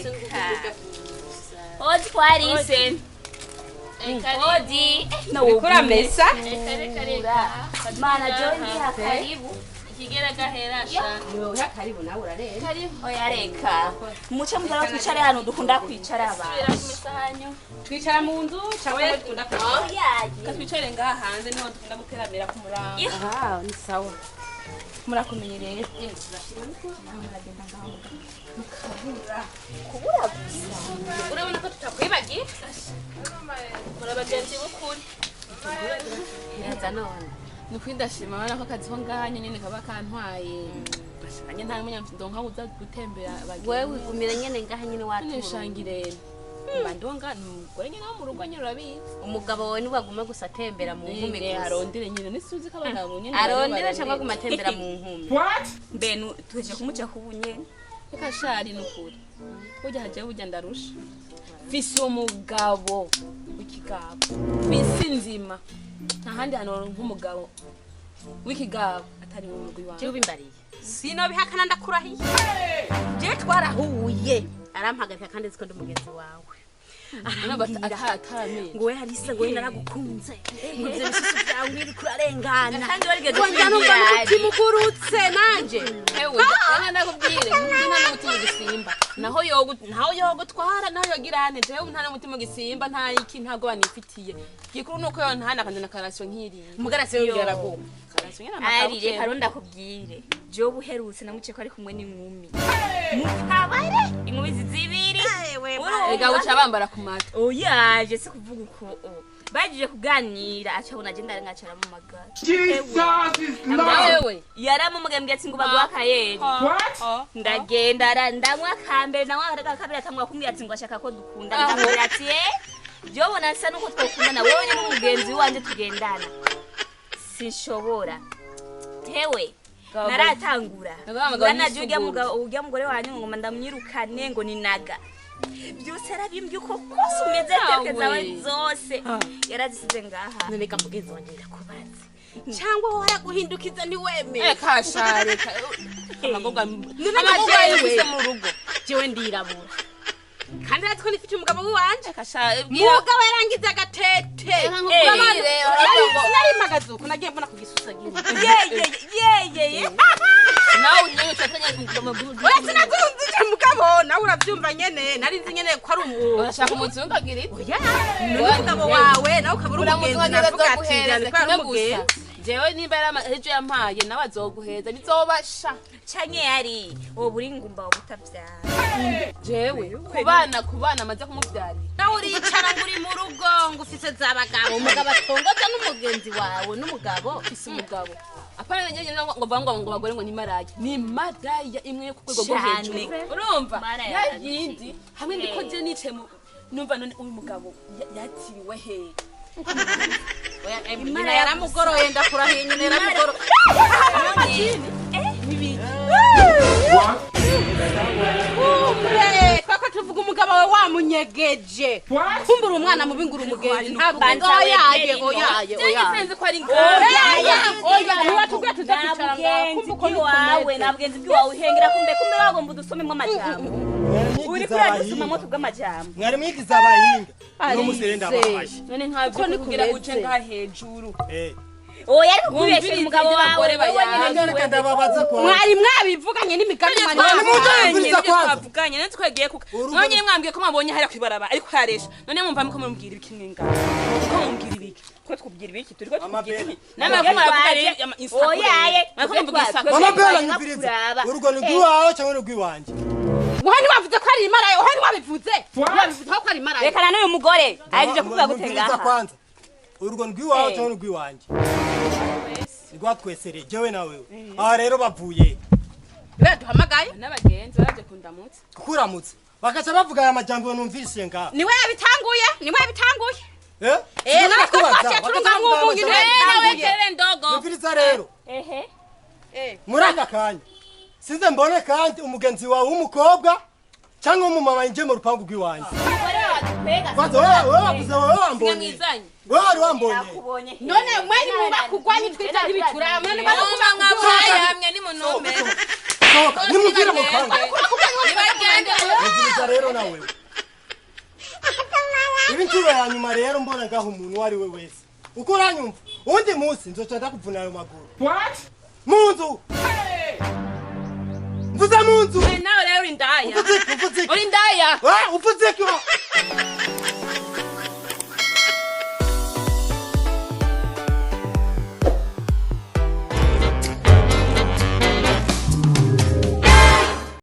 Reka. Hodi kwarise. Hodi. Uriko uramesa? Mana John ndiha karibu. Ikigera gahera sha. Oya karibu nawe urareba. Oya reka. Muce muzaba twicare hano dukunda kwicara abantu. Subira kumesa hanyu. Twicara mu nzu cyangwa aho dukunda kwicara? Oya. Ka twicare ngaha hanze niho dukunda guteramira ku murango. Ah, ni sawa. Murakomeye rero. Kubura gusa. Urabona ko tutakwibagiye? Muri abagenzi b'ukuri. Neza none. Ni ukuri ndashima urabona ko akazi ko ngaha nyene kaba kantwaye. Bashanye nta n'umunya ndonka uza gutembera abagenzi. Wewe wigumira nyene ngaha nyene watura. Nishangire. Bandonga ni umugore nyene wo mu rugo nyene urabizi. Umugabo wawe niwaguma gusa atembera mu nkumi Nyene gusa. arondere nyene nisuzi ko abagabo nyene Arondera cyangwa aguma atembera mu nkumi. Mbe tuheje kumuca kubunye. Reka shari nukuri. Burya haje burya ndarusha. Mfise umugabo w'ikigabo. Kw'isi nzima. Nta handi hantu woronka umugabo w'ikigabo atari mu mugwi wawe. Jewe ubimbariye. Sinobihakana ndakurahiye. Jewe twarahuye. Arampagarika kandi nzi ko ndi mugenzi wawe. Ataramenye. Ngo we Halisa ngo we naragukunze. Ngo ivyo bisusu byawe biriko urarengana. Kandi warigeze Ngo njya numva kumbwira. n'umutima ugurutse nanje. Ewe, reka ndakubwire, nta n'umutima ugisimba. Naho yogu naho yogutwara, naho yogirane, jewe nta n'umutima ugisimba, nta iki ntabwo banifitiye. Gikuru nuko yo ntana kandi na karasyo nkiriye. Mugarase yongera araguha. Karasyo nyene Ari reka rero ndakubwire. Jewe ubuherutse namuce ko ari kumwe n'inkumi. Mu kabare inkumi zibiri. Ega uca bambara ku matwi. Oya, je si kuvuga uko. Bagiye kuganira acabona agenda ngaca aramumagara. Jesus is Lord. Wewe. Yaramumugambye ati ngo baguha akayeri. What? Ndagenda ndanywa akambere ndanywa akabiri atangura kumbwira ati ngo ashaka ko dukundana. Ndamubwira ati eh jobona nsa nuko twokundana wewe n'umugenzi wanje tugendana. Sinshobora. Tewe naratangura. Uranaje urya mugabo urya mugore wanyu ngo ndamwirukane ngo ninaga. Byose arabimbye uko kose umeze teke zawe zose yarazisize ngaha. None reka mugenzi wanje ndakubaze. Cyangwa wowe waraguhindukiza ntiwemere. Eka shareka. Amagorwa None amagorwa jewe. yufise mu rugo. Jewe ndirabura. Kandi natwe nifite umugabo w'iwanje. Eka sha Mugabo yarangiza agatete. Reka nkubwire, Nari mpagaze uko nagiye mbona ku gisusa gine. Ye ye ye ye. Nawe unyene utatanya amaguru. Oya sinazunzije mugabo nawe uravyumva nyene nari nzi nyene ko ari umu Urashaka umuzungu agira iki? Oya none umugabo wawe nawe ukaba uri umugenzi navuga ati njyana ko ari umugenzi. Jewe nimba yari ejo yampaye nawe azoguheza bizobasha. Canke yari wowe uri ngumba wabutavyara. Jewe kubana kubana amaze kumubyarira. Nawe uricara ngo uri mu rugo ngo ufise za bagabo umugabo atongoza n'umugenzi wawe n'umugabo. Ufise umugabo. Apana nyene ngo ngo ngo bagore ngo ni maraya. Ni maraya imwe yo ku rwego rwo Cane. hejuru. Urumva? Maraya Yayindi hamwe ndiko je nicaye mu numva none uyu mugabo yatiriwe he? Oya nyina yaramugoroye ndakurahiye nyina yaramugoroye. What? Kumbe twako tuvuga umugabo wawe wamunyegeje. What? Kumbura umwana mubi ngura umugenzi ntabwo Banza oyaye wemere oyaye Jewe oyaye. sinzi ko ari Oya oya ntiwatubwiye tuze kwicara ngaho kumva uko bw'iwawe na bugenzi bw'iwawe uhengera kumbe kumbe wagomba udusomemo amajambo. Uri Mwari kuri mwigiza abahinga. adusomamo tubw'amajambo. Mwari mwigiza abahinga. Alice. Uno musi rero ndabafashe. None nkavyo Uko ni kugira kumeze. uce ngaha hejuru. Eh. Oya ariko kubeshya Wumvirize umugabo ibyo wawe abagore wewe bayaga. nyene Reka reka ndababaza kwa. Mwari mwabivuganye n'imigambi mwari Mwari mwavuganye. mujye kwanza. Twavuganye none twagiye kuka. Urugo- None mwambwiye ko mwabonye hariya kwibaraba ariko haresha. None mwumva muko mumbwira ibiki mwenga. Ko mumbwira ibiki? Ko twubwira ibiki turiko Mama twubwira Bella. ibiki. Namwe ko muravuga rero Oyaye. Mwako muvuga isaku. Mama Bella Twe nyumviriza. kuraba. Urugo ni rw'iwawe cyangwa ni rw'iwanje? Wowe ntiwavuze ko ari imaraya wowe ntiwabivuze. What? Ntiwabivuze ko ari imaraya. Rekana n'uyu mugore ahejeje kuvuga gute Nyumviriza ngaha. kwanza. Urugo ni rw'iwawe Eh. cyangwa ni rw'iwanje? Ni rwa twese rero jewe na wewe. Aha rero bavuye. Rero duhamagaye. N'abagenzi baraje kundamutsa. Kukuramutse. Bakaca bavuga aya majambo numvise ngaha. Niwe yabitanguye niwe yabitanguye. Eh? Eh, natwe Kubaza, twaciye bakaca turumva bavuga aya nk'umunyu majambo. niwe Nawe yabitanguye. kerere ndogo. Nyumviriza rero. Ehe. Muri aka kanya sinze mbone kandi umugenzi wawe w'umukobwa cyangwa w'umumama yinjiye mu rupangu rw'iwanjye. Umugore wawe Kwanza wewe wewe wavuze wewe wambonye. Mwizanye. Wewe wari wambonye. Nakubonye. None mwe nimubakugwanye twita ntibituraba none Mwumva mwabaye hamwe ni munume. Sohoka nimubwire mu rupangu. Nibagende. Nyumviriza rero Inshuro ya nyuma rero mbona ngaho umuntu uwo ari we wese uko uranyumva, uwundi munsi nzoca ndakuvuna ayo maguru. What? Mu nzu, mvuze mu nzu. Nawe rero uri indaya. Uvuze iki? Uvuze iki? Uri indaya. Ah, uvuze iki?